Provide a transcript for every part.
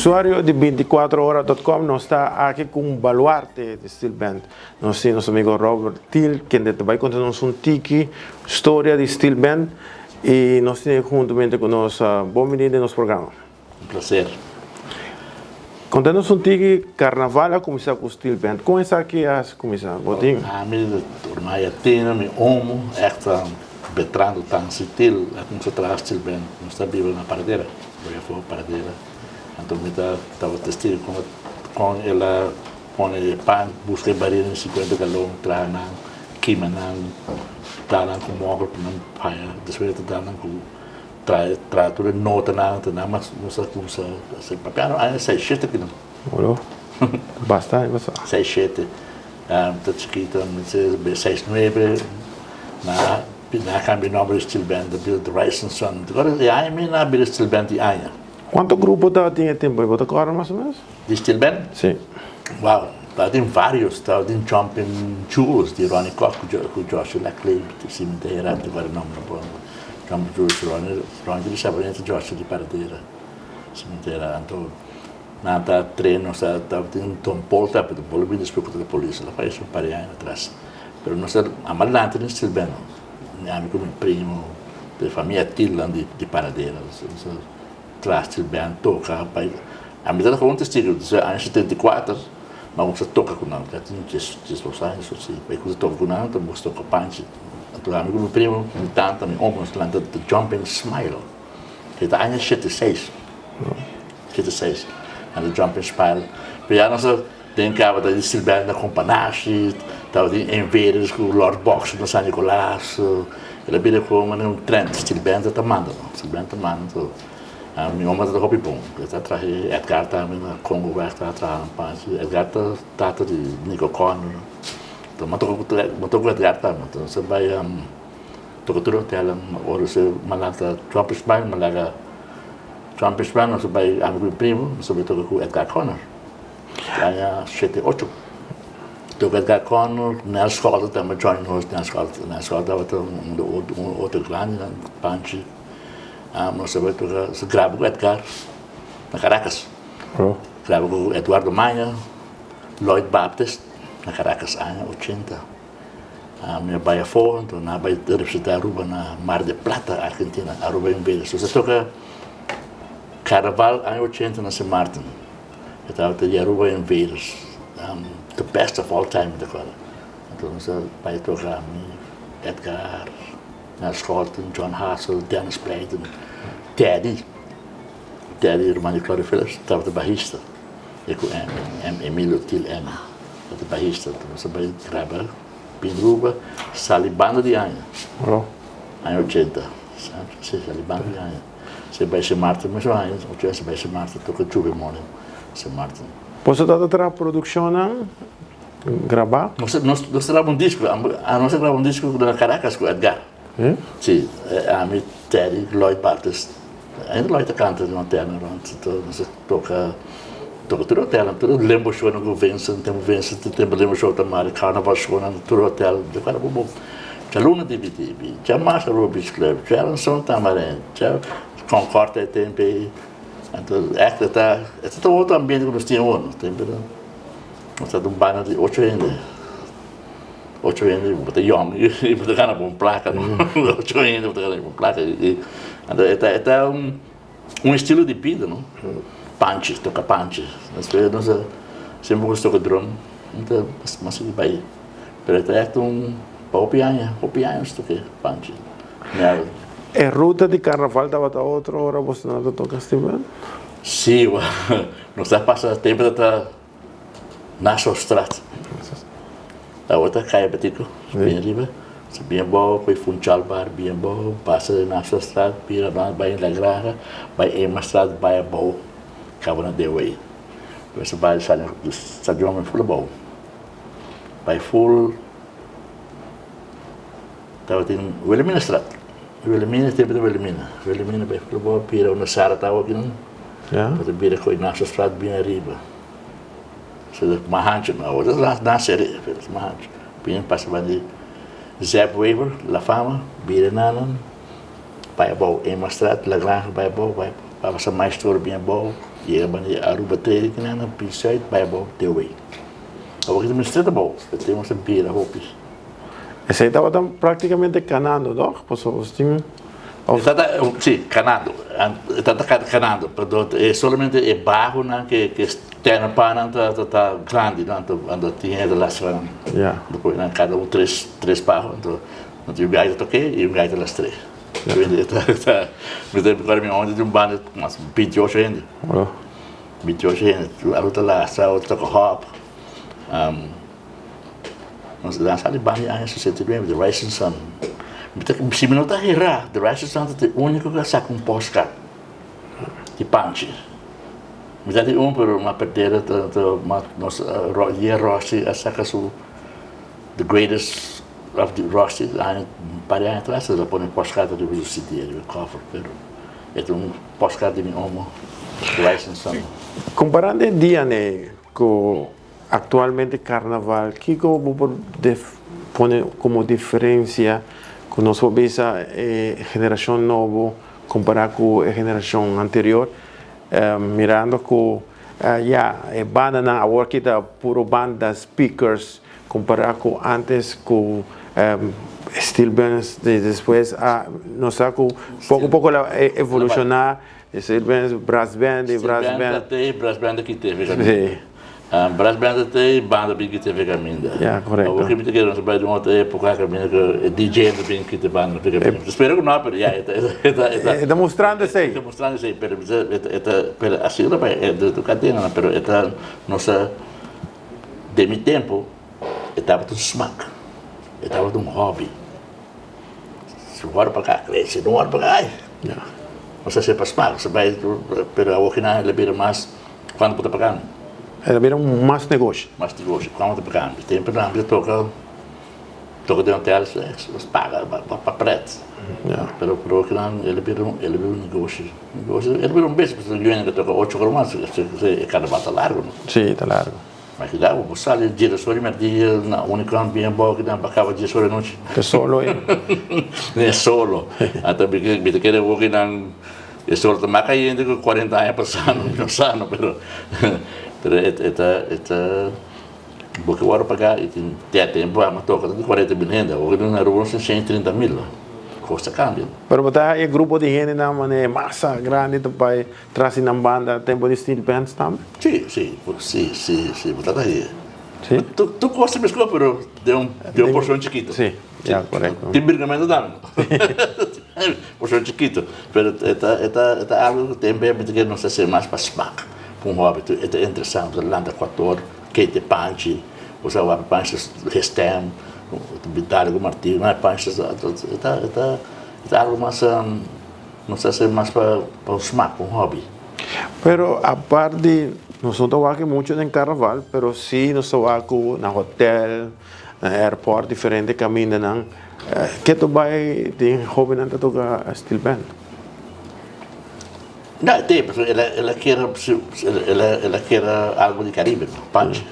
Usuario di 24ora.com, nos ta aki cu un baluarte di Steel Band. Nos tin nos amigo Robert Thiel, kende ta bay conta nos un tiki storia di Steel Band y nos tin huntamente cu nos. Bon bini den nos programa. Un placer. Conta nos un tiki, carnaval a cuminsa cu Steel Band. Con esaki a cuminsa? Bo tin? Ami, Ormaya Tena, mi omo, echt Bertrando Tansi Thiel a cuminsa traha Steel Band. Nos ta biba na Paradera, Boy afo Paradera. Anto mi ta tabata testigo con con el a pone e pan, busca e baril di 50 galon, traha nan, kima nan, da nan cu moker pa nan haya. Despues e ta da nan cu Trae trae tur e notanan ta nan mas nos a kumsa hasi papiando aña seis shete kinan. Oro basta aña pasa. Seis shete ta chikito mi se seis nuebe na na kambia nomber di Steel Band ta bira The Rising Sun e aña mi na bira Steel Band di aña. Kuantu grupo tabatin e tempo ei bo ta kòrda mas o menos? Di Steel Band? Si. Wow tabatin varios tabatin Jumping Jules di Ronnie Kock ku Joshua Laclay si mi ta hera ta kòrda nomber bon. Campo George Ronnie Ronnie di Sabaneta George di Paradera Cementera anto nan ta train nos ta tabatin Don Paul ta Don Paul a bini despues ku ta polis el a fayece un par di aña atras pero nos ta amba lanta den steel band mi ami ku mi primo di famia Tillan di di Paradera nos ta traha steel band toka bai ami ta un testigo aña 74 mi a kuminsa toka ku nan tin dies dos aña bai kuminsa toka ku nan ta toka panchi. Anto ami ku mi primo, mi tanta, mi omo, nos lanta The Jumping Smile. E ta aña shete seis. Shete seis. The Jumping Smile. Pero ya nos a den kaba ta di steel band na Companashi, tabatin Invaders ku Lord Boxer na San Nicolas. El a bira komo manera un trend, steel band ta manda no, steel band ta manda. So, mi omo tabata hopi bon. El ta traha Edgar tambe na Congoweg ta traha un panchi. Edgar ta tata di Nico Connor. Enton mi toka ku Edgar tambe, enton nos a bai toka tur hotel, ora nos a lanta Trump Smile, mi laga Trump Smile, nos a bai ami ku mi primo, nos a bai toka ku Edgar Connor, aña shete ocho. Toka Edgar Connor, Nel Schouten tambe join nos, Nel Schouten, Nel Schouten tabata un un otro grandi nan panchi, nos a bai toka, nos a graba ku Edgar na Caracas, graba ku Eduardo Maña. Lloyd Baptist na Caracas aña ochenta. Mi a bai afó, anto nan a bai representá Aruba na Mar del Plata, Argentina, Aruba Invaders. Nos a toka Carnaval aña ochenta na Sint Maarten. E tabata di Aruba Invaders, the best of all time mi ta kòrda. Anto nos a bai toka mi, Edgar, Nel Scholten, John Hassel, Dennis Pleiten, Teddy, Teddy ruman di Claudio Phillips tabata bahista. E ku M, M Emilio Til M ta bahista, nos a bai graba bin Ruba sali banda di aña, aña ochenta, si sali banda di aña, si bai Sint Maarten mesun aña, ochenta si bai Sint Maarten toka Juve Morning Sint Maarten. Boso tabata traha produkshonnan grabá? Nos nos a graba un disko, nos a graba un disko na Caracas ku Edgar, si, ami, Teddy, Lloyd Bartes. Ainda Lloyd ta canta den hotelnan rond, nos a toca toca tur hotelnan, tur lembo shownan cu Vincent, tempo Vincent tempo lembo show ta mari, carnaval shownan, tur hotel, di cual bo bo djaluna DBTB, djamars Aruba Beach Club, djaranson Tamarind, dja Concord e tempo ey, anto echt e ta e ta otro ambiente cu nos tin awor, nos tempo nos ta un banda di ocho hende. Ocho hende bo ta yòn i bo ta gana bon plaka no. Ocho hende bo ta gana bon plaka i anto e ta e ta un un estilo di bida no. Panchi, toka panchi. Despues nos a semper nos toka drum ta mas sigui bai pero e ta ègt un pa hopi aña hopi aña nos toka panchi. E ruta di karnaval tabata otro ora boso nan ta toka Steven? Si, nos ta pasa tempu ta ta. Nassaustraat. Awor ta Kaya Betico, bien riba, si bien abou koe Funchal bar bien abou, pasa di Nassaustraat, bira bai La Granja, bai Emmastraat, bai abou, kaba na Dewey. Pues bai stadion bai ful abou, bai ful tabatin Wilhelminastraat, Wilhelmina tempo di Wilhelmina, Wilhelmina bai ful abou bira unda Sara tawa akinan, bira koe Nassaustraat bien ariba. Mas hanchu no awor ta na seri pero mas hanchu bin pasa ban di Zep Wever La Fama bira nanan bai abou Emmastraat La Granja bai abou bai pasa Maestro bin abou. Yega banda di Aruba te kinan na P-Zuid bai abou te way. Awor ki ta mester ta abou, e te mester bira hopi. Esei tabata praktikamente kanando toch? Pasobra nos tin E tata, si, kanando. E tata kanando, pero e solamente e bahonan ke ke stèn panan ta ta grandi no, anto anto tin hende lastra nan. Ya. Anto pone nan kada un tres tres baho, anto anto un gaita toke i un gaita lastr'é. Ta ta mi ta recorda mi ondo di un banda mas 28 hende. 28 hende, algun ta lastra, otro ta toka hop. Nos a lansa di banda di aña 69, The Rising Sun. Mi ta, si mi no ta herá, The Rising Sun ta e úniko ku a saka un postcard di Panchi. Mi ta di un, pero mi a perdé, ta, ta, ma nos, Yer Rossi a saka su The Greatest of the Rossi aña, un par di aña atras, el a pone postcard riba su CD, riba e cover, pero e ta un postcard di mi omo, The Rising Sun. Komparando e dianan ku Actualmente carnaval, kico bo por pone como diferencia cu nos por bisa e generacion nobo compara cu e generacion anterior? Mirando cu ya e bandanan awor aki ta puro banda, speakers, compara cu antes cu steel bands despues a nos sa cu poco poco la evoluciona. Steel bands, brass band y brass band. Steel band ta te, brass band aki te. Si. Brass band ta te, banda bin kita fe caminda. Ya, correcto. Awor ki mi ta kere nos bai di un otro epoca caminda cu e DJ ta bin kita banda fe caminda. Ta spera cu no, pero ya, e ta, e ta, e ta. E ta mustrando esey. E ta mustrando esey, pero mi ta, e ta, e ta, pero asina ta bai, e ta cadena, pero e ta, nos a, den mi tempo, e tabata un smak, e tabata un hobby. Si un ora pa ka krese, un ora pa ka ai. Nos a hasi pa smak, nos a bai, pero awor kinan el a bira mas kuantu bo ta pagando. El a bira mas negoshi. Mas negoshi, kuantu bo ta pagando. Tempu nan ta toka, toka den hotel, nos paga pa pret. Pero pero awor kinan el a bira, el a bira un negoshi, negoshi, el a bira un business, pasobra yunan ta toka ocho ora mas, e karnaval ta largu no. Si, ta largu. Ma keda bo sali dies ora di merdia na Unicom bien bo keda pa kaba dies ora di nochi. Te solo e. Ne solo. Ata mi mi ta kere bo kinan e solo ta mas kayente ku cuarenta aña pasa no mi no sa no pero pero e e ta e ta bo ke wòrdu paga i tin te tempu a toka ta di 40.000 hende awor na Aruba nos tin 130.000 kos ta kambia. Pero bo ta haña e grupo di hendenan manera e masa grandi ta bai Tras di nan banda tempo di steel bands tambe? Si, si, si, si, si, bo ta ta hie. Si? Tur, tur cos ta mescla pero den un, den un porcion chikito. Si, ya, correcto. Tin birgamento tambe. Porcion chikito. Pero e ta, e ta, e ta algo cu tempo ya mi ta kere nos ta haci mas pa smak, pa un hobby. E ta interesante, bo ta lanta cuator, kete panchi, bo sa wak panchi ta gestem, ta dal cu martillo, no e panchi ta, e ta, e ta, e ta algo mas. Nos ta hacer mas pa un smak, pa un hobby. Pero apart di nos no ta wak mucho den carnaval, pero si nos ta wak cu na hotel, na airport, diferente camindanan. Ke ta bay den hobennan ta toca steel band? No, te, pasobra el a, el a kere, el a, el a kere algo di Caribe, no? Panchi.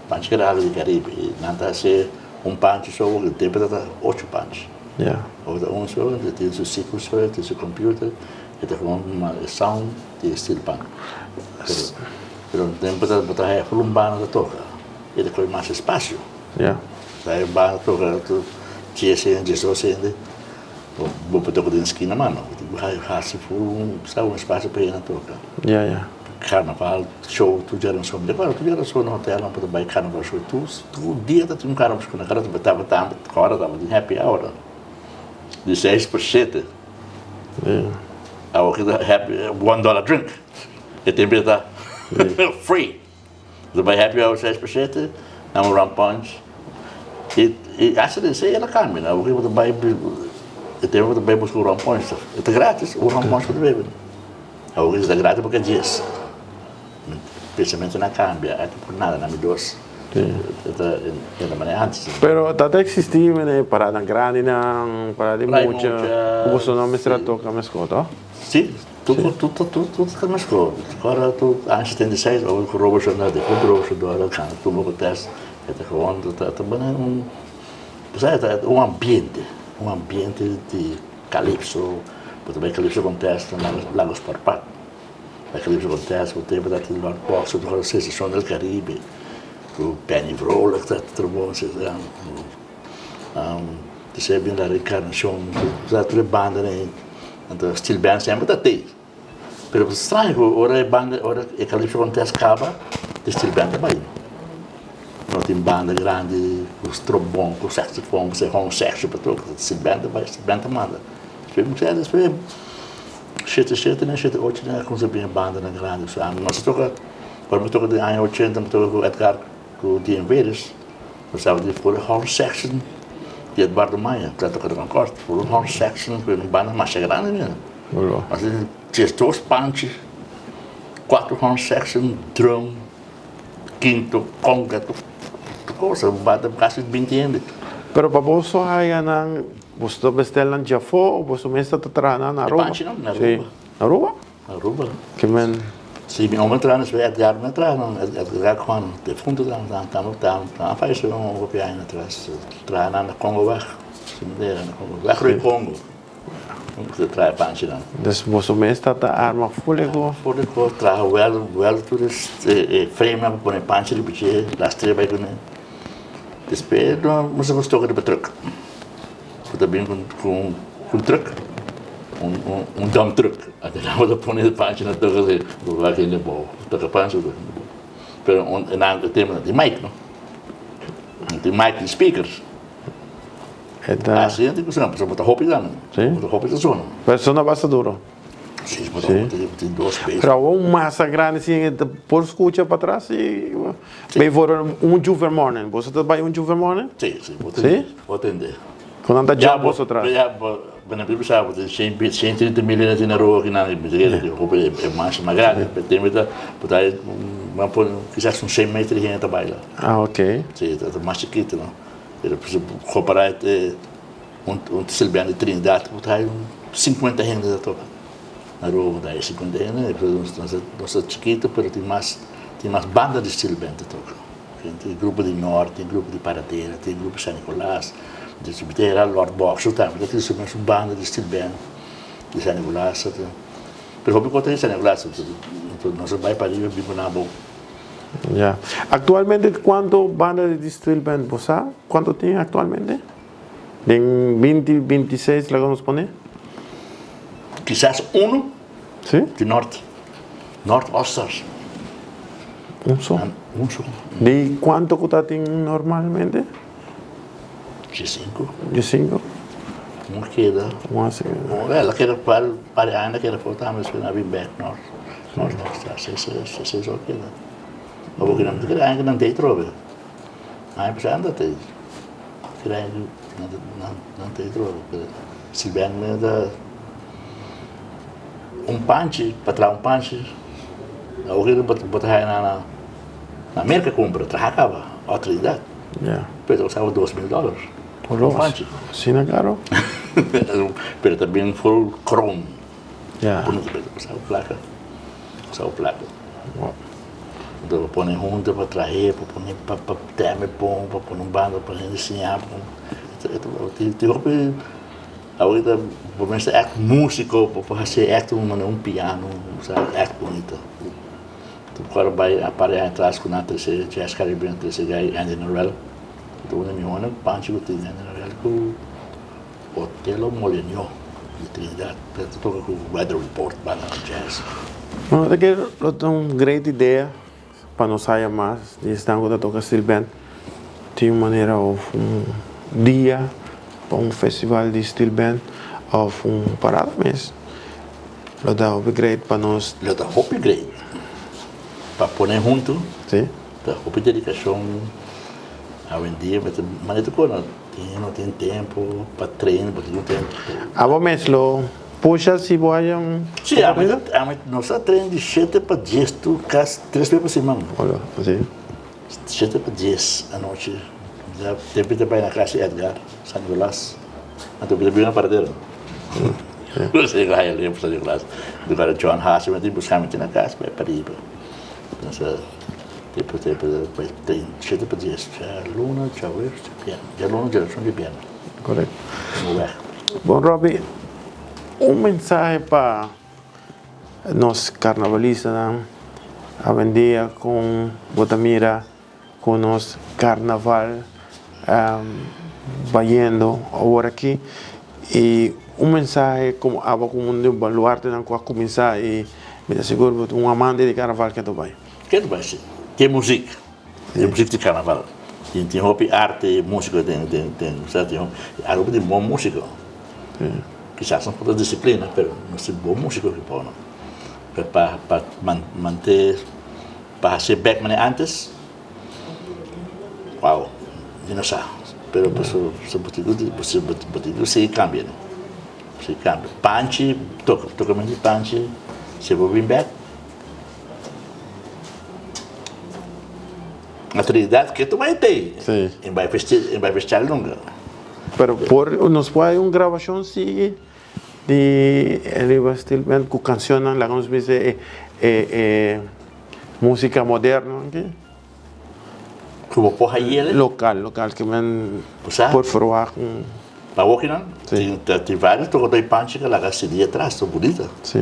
Panchi kere algo di Caribe. Y nan ta haci un panchi so, tempo ta ocho panchi. Ya. Ora ta un solo, e tin su sequencer, e tin su computer, e ta gewoon e sound di e steel pan. Pero, pero den bo ta bo ta haya un banda ta toca, e ta coge mas espacio. Ya. Ta haya un banda ta toca tu dies hende, diesdos hende, bo bo por toca den skina mas no. Bo tin cu haci full un, sa, un espacio pa hende toca. Ya, ya. Carnaval show tur djaranson, mi ta acorda tur djaranson na hotel nan por ta bay carnaval show tur tur dia ta tin un carnaval show na cada tabata tambe ora tabatin happy hour di seis pa shete awo ki ta happy one dollar drink e tempo ya ta free ta bay happy hour seis pa shete nan un rum punch y y hasta den esey el a cambia awo ki bo ta bay e tempo bo ta bay busca un rum punch e ta gratis un rum punch bo ta bebe. Awor ki ta grati porque djes. Mi pensamentonan a cambia, a por nada na mi dos. Ta ta manera antes. Pero ta ta existi mene paradan grandinan, parada di mucha, cu boso no mester a toca mesco, to? Si, tur tur tur tur ta mesco. Ora tur aña 76 ora cu Robertson a difunto Robertson Dora canta tumba cu test, e ta gewoon ta ta manera un, bo sa ta un ambiente, un ambiente di. Calypso, bo ta bai Calypso Contest na Lago Sport Park. La Calypso Contest, ku tempu ta tin Lord Boxer, ku Sensación del Caribe, ku Benny Vrolijk ta trabou, Despues bin La Reencarnación, tur e bandanan ei. Anto steel band semper ta tei. Pero straño ku ora e banda, ora e Calypso Contest kaba, e steel band ta bai. No tin banda grandi ku strobon, ku saxofon, ku horn section pa toka. Steel band ta bai, steel band ta manda. Despues mi keda, despues shete shete nen shete ocho nen a kuminsá bin e bandanan grandi. So ami nos a toka, ora mi toka den aña ochenta mi toka ku Edgar ku The Invaders. Nos tabata di full horn section di Edwardo Maya, ku ta toka drum kort, full horn section ku un banda masha grandi mira. Nos tin diesdos panchi, kuater horn section, drum, kinto, conga, tur cosa, un banda kasi binti hende. Pero pa boso haya nan, boso ta bestel nan djafó o boso mes ta traha nan na Aruba? E panchinan na Aruba. Si, na Aruba? Aruba. Ke men. Si mi homber traha despues Edgar no traha no Edgar Juan defunto ta ta ta ta ta falleció un hopi aña atras traha nan na Congo weg si mi ta na Congo weg roi Congo ta traha e panchi nan. Dus boso mes ta ta arma full e ko. Full e ko traha wel wel tur e frame nan pa pone panchi riba dje las tres bai kuné despues nos a toka riba truck. Bo ta bin ku un truck, un dump truck. Adenan bo ta pone e panchi na toka si bo wak hende abou. Bo toka panchi bo hende abou. Pero nan e tempu nan tin mic no. Nan tin mic tin speakers. Asi nan tin ku sona pasobra bo ta hopi tambe. Bo ta hopi ta sona. Pero sona basta duro. Si bo ta hopi tin dos bes. Pero awor un masa grandi si por skucha patras si bijvoorbeeld un Juvermorning. Boso ta bai un Juvermorning? Si, si. Bo tende. Ku nan ta jump boso tras. Ya, bo na bisa bo tin 130 mil hende na rua kinan mi ta kere hopi e masa mas grandi. Pero tempo ta bo ta bo por kisas un 100 meter di hende ta baila. Ah ok. Si, ta mas chikitu no. Pero si bo kompara un Silviano di Trinidad bo ta un 50 hende ta toka. Na rua bo ta haya 50 hende. Nos ta chikitu pero tin mas tin mas banda di steel band ta toka. Tin grupo di Norte, tin grupo di Paradera, tin grupo di San Nicolas. Mi ta hera Lord Boxer tambe ta tin su mes un banda di steel band di San Nicolas. Pero hopi kos ta di San Nicolas, nos a bai pariba biba na abou. Ya. Actualmente cuanto banda di steel band bo sa? Cuanto tin actualmente? Den binti 26 laga nos pone? Kisas uno. Si? Di Norte. Norte All Stars. Un so? Un so. Di cuanto cu ta tin normalmente? Diescinco. Diescinco? Un keda. Un a keda. Un el a keda par par di aña a keda for tambe despues nan a bin bek North. North All Stars. Esei esei so a keda. Awor ki nan ta keda aña ku nan ta ei trobe. Aña pasá nan ta ei. Keda aña ku nan ta ei trobe. Pero si bèn mi ta. Un panchi, pa traha un panchi, awor ki bo ta haya na na Merca cumpra, traha caba, o Trinidad. Pero ta costaba 2000 dollars un panchi. Asina caro? Pero ta bien full chrome. Bunito, pero ta costaba placa, costaba placa. Enton pa pone hunto, pa trahe, pa pone, pa teme bon, pa pone un banda pa hende siña bo. Tin hopi. Ahorita bo mester ègt músiko pa por hasi ègt un manera un piano sa ègt bunito. Tu por bai a par di aña atras ku nan a trese Jazz Caribbean a trese guy Andy Norell ku ta un di mihónan panchi ku tin Andy Norell ku Otelo Molenio di Trinidad ta toka ku Weather Report banda di jazz. Bueno ta kere lo ta un great idea pa nos haya mas di esnan ku ta toka steel band tin un manera of un dia pa un festival di steel band of un parada mes lo ta hopi great pa nos. Lo ta hopi great pa pone huntu ta hopi dedikashon awendia manera ku no tin tempo pa train bo tin tempo. Abo mes lo Pusha si bo haya un Sí, ami ta, ami, nos ta train di shete pa dies tur kas tres bes pa siman. Olo, si. Shete pa dies anochi. Ya tempu ta bai na kas di Edgar, San Nicolas. Anto mi ta biba na Paradero. Nos a yega haya limpo San Nicolas. Mi kòrda John Haas mi a tin buska mi tin na kas bai pariba. Nos a tempu tempu ta bai train shete pa dies. Djaluna, djaweps, djabièrnè. Djaluna, djarason, djabièrnè. Korekto. Bo wèg. Bon Robby, un mensahe pa nos karnavalistanan awendia kon bo ta mira ku nos karnaval bayendo awor aki i un mensahe komo abo komo un di baluartenan ku a kuminsá i mi ta sigur bo ta un amante di karnaval ke ta bai. Ke ta bai si. Tin muzik, tin muzik di karnaval, tin tin hopi arte musiko den den den sa tin Aruba tin bon musiko kisas no por ta disiplina pero nos tin bon musiko aki por no pa pa mante. Pa hasi bek manera antes? Wow, mi no sa. Pero paso so bo tin bo tin ku sigui kambia no. Sigui kambia. Panchi, toka tokamentu di panchi, si bo bin bek, na Trinidad ke tuma e tei. Sí. E bai festi e bai festial nunka. Pero por nos por hay un grabashon sigui di riba Steel Band ku kanshonnan laga nos bisa e e e Musica moderno aki. Ku bo por hayele. Local, local ke men por verwagt un. Pa wokinan tin tin varios tocador di panchi ke laga CD atras ta bunita. Si,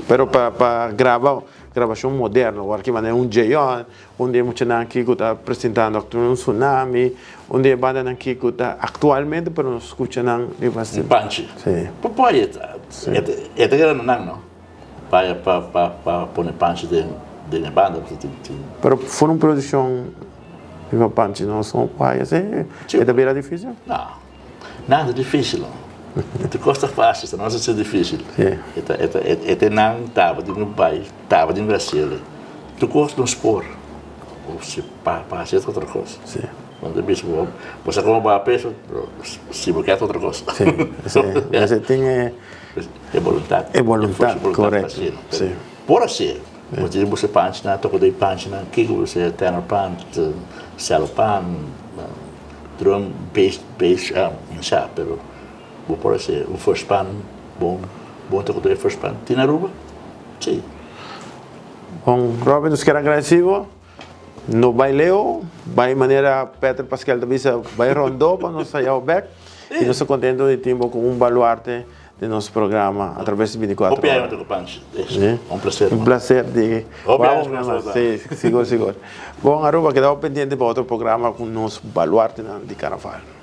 pero pa pa graba grabacion moderno awor ki manera un Jeon, un di e muchanan aki ku ta presentando actualmente un Tsunami, un di e bandanan aki ku ta actualmente pero nos scucha nan riba. Panchi. Si. Por por haye e ta grandi nan no. Pa pa pa pa pone panchi den den e banda pasobra tin tin. Pero for un produccion riba panchi no son paya si e ta bira dificil? No, nada dificil no. Tur cos ta facil, ta nos haci dificil. E ta e ta e ta nan taba di un bai, taba di un Brasil. Tur cos nos por, o si pa pa haci otro cos. Bo ta bisa bo bo sa como baha peso, pero si bo kier ta otro cos. Si, si. Mester tin e. E boluntat. E boluntat, korekto. Si. Por hasié. Bo tin bo panchinan, toko den panchinan, kiko bo sea, tenor pan, cello pan, drum, bass, bass, no sa, pero bo por hasié un first pan bon, bon toko den first pan. Tin Aruba? Si. Bon, Robin, nos kier agradeci bo. No bai leu, bai manera Peter Paskel ta bisa, bai rondó pa nos haya bo bek. I nos ta kontento di tin bo komo un baluarte den nos programa a traves di 24 Hopi ora. aña toka Pancho. Un placer. Un placer di Hopi aña ku nos tabata. Si, sigur sigur. Bon Aruba, keda bo pendiente pa otro programa ku nos baluartenan di Carnaval.